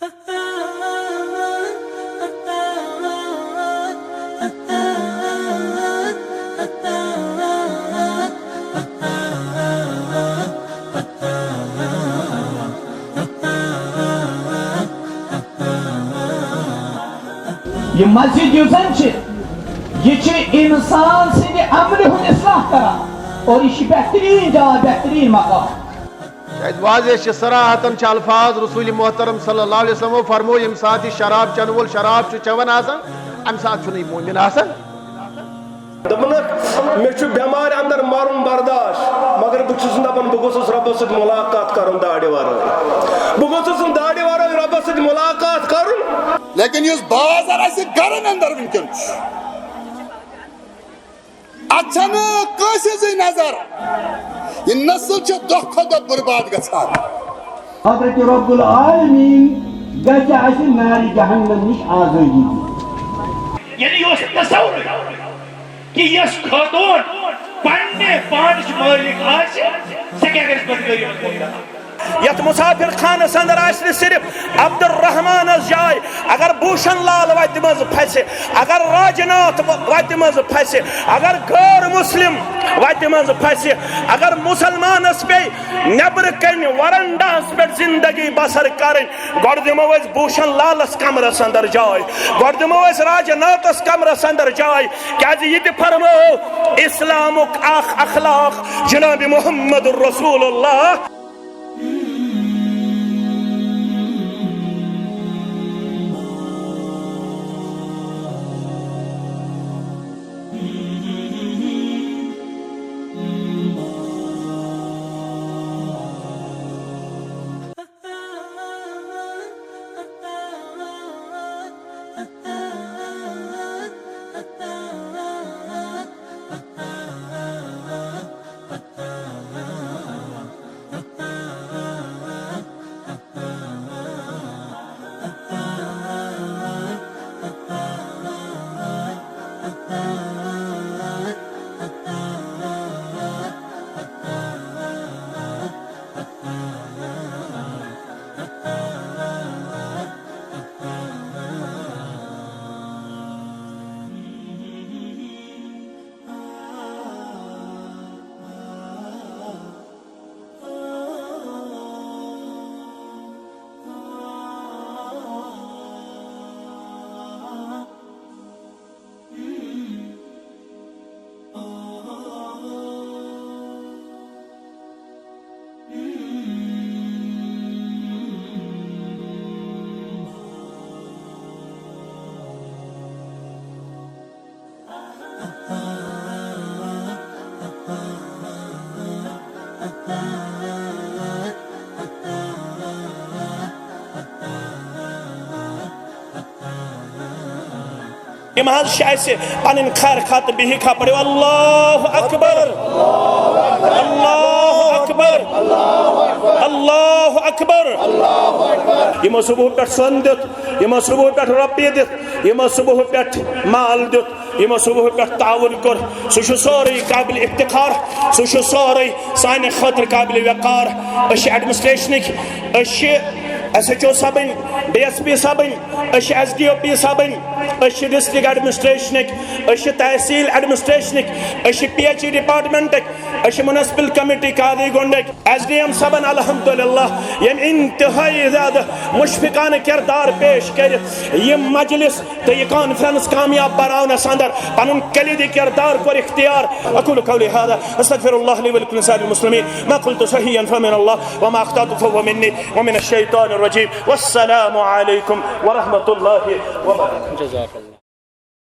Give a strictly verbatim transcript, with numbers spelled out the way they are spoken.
یہِ مسجد یُس زن چھِ، یہِ چھِ انسان سٕنٛدِ عملہِ ہُنٛد اصلاح کران اور یہِ چھِ بہتریٖن جاے، بہتریٖن مقام۔ کیازِ واضح چھِ، صراحتاً چھِ الفاظ رسول محترم صلی اللہ علیہ وسلمو فرمو، ییٚمہِ ساتہٕ یہِ شراب چٮ۪نہٕ وول شراب چھُ چٮ۪وان آسان، امہِ ساتہٕ چھُنہٕ یہِ مومن آسان۔ دوٚپُنکھ، مےٚ چھُ بٮ۪مارِ اندر مرُن برداش، مگر بہٕ چھُس نہٕ دپان بہٕ گوٚژھُس رۄبس سۭتۍ ملاقات کرُن داڑِ ورٲے۔ بہٕ گوٚژھُس نہٕ داڑِ ورٲے رۄبس سۭتۍ ملاقات کرُن۔ لیکن یُس بازر اسہِ گرن اندر وٕنکیٚن چھُ، اتھ چھنہٕ کٲنٛسہِ ہٕنٛزٕے نظر۔ یہِ نسل چھِ دۄہ کھۄتہٕ دۄہ برباد گژھان۔ حضرت رب العالمین گژھِ اسہِ نارِ جہنم نِش آزٲدی دِنۍ۔ یعنی یہِ اوس نہٕ تصورٕے کہِ یۄس خاتوٗن پننہِ پانٕچ مٲلِک آسہِ، سۄ کیٛاہ گژھِ پتہٕ غریٖبن کُن کران؟ یتھ مسافر خانس اندر آسہِ نہٕ صرف عبدالرحمانس جاے، اگر بھوشن لال وتہِ منٛز پھسہِ، اگر راج ناتھ وتہِ منٛز پھسہِ، اگر غٲر مسلم وتہِ منٛز پھسہِ، اگر مسلمانس پیٚیہِ نیبرٕ کنہِ ورنڈاہس پٮ۪ٹھ زندگی بسر کرٕنۍ، گۄڈٕ دِمو أسۍ بھوشن لالس کمرس اندر جاے، گۄڈٕ دِمو أسۍ راج ناتھس کمرس اندر جاے، کیازِ یہِ تہِ فرمٲو اسلامُک اکھ اخلاق جناب محمد رسول اللہ۔ یِم حظ چھِ اَسہِ پَنٕنۍ خیر خاتہٕ بِہِکھ ہا، پٔرِو اللہ اکبر، اللہ اکبر، اللہ اکبر۔ یِمو صُبحہٕ پٮ۪ٹھ سۄن دیُت، یِمو صُبحہٕ پٮ۪ٹھ رۄپیہِ دِتھ، یِمو صُبحہٕ پٮ۪ٹھ مال دیُت، یِمو صُبحہٕ پٮ۪ٹھ تعاوُن کوٚر، سُہ چھُ سورُے قابل افتخار، سُہ چھُ سورُے سانہِ خٲطرٕ قابل وقار۔ أسۍ چھِ ایڈمنسٹریشنٕکۍ، أسۍ چھِ ایس ایچ او صٲبٕنۍ، ڈی ایس پی صٲبٕنۍ، أسۍ چھِ ایس ڈی او پی صٲبٕنۍ، أسۍ چھِ ڈسٹرکٹ ایڈمنسٹریشنٕکۍ، أسۍ چھِ تحصیل ایڈمنسٹریشنٕکۍ، أسۍ چھِ پی ایچ ای ڈپارٹمنٹٕکۍ، أسۍ چھِ میونسپل کمیٹی قاضی گنڈٕکۍ۔ ایس ڈی ایم صٲبن الحمدللہ ییٚمہِ انتہٲیی زیادٕ مشفقانہٕ کردار پیش کٔرِتھ یہِ مجلس تہٕ یہِ کانفرنس کامیاب بناونس اندر پنُن کلیدی کردار کوٚر اختیار۔ اقول قولی هذا، استغفر الله لي ولكم ولسائر المسلمين، ما قلت صحيحا فمن الله وما اخطأت فهو مني ومن الشيطان الرجيم، والسلام عليكم ورحمة الله وبركاته۔ جزاک اللہ۔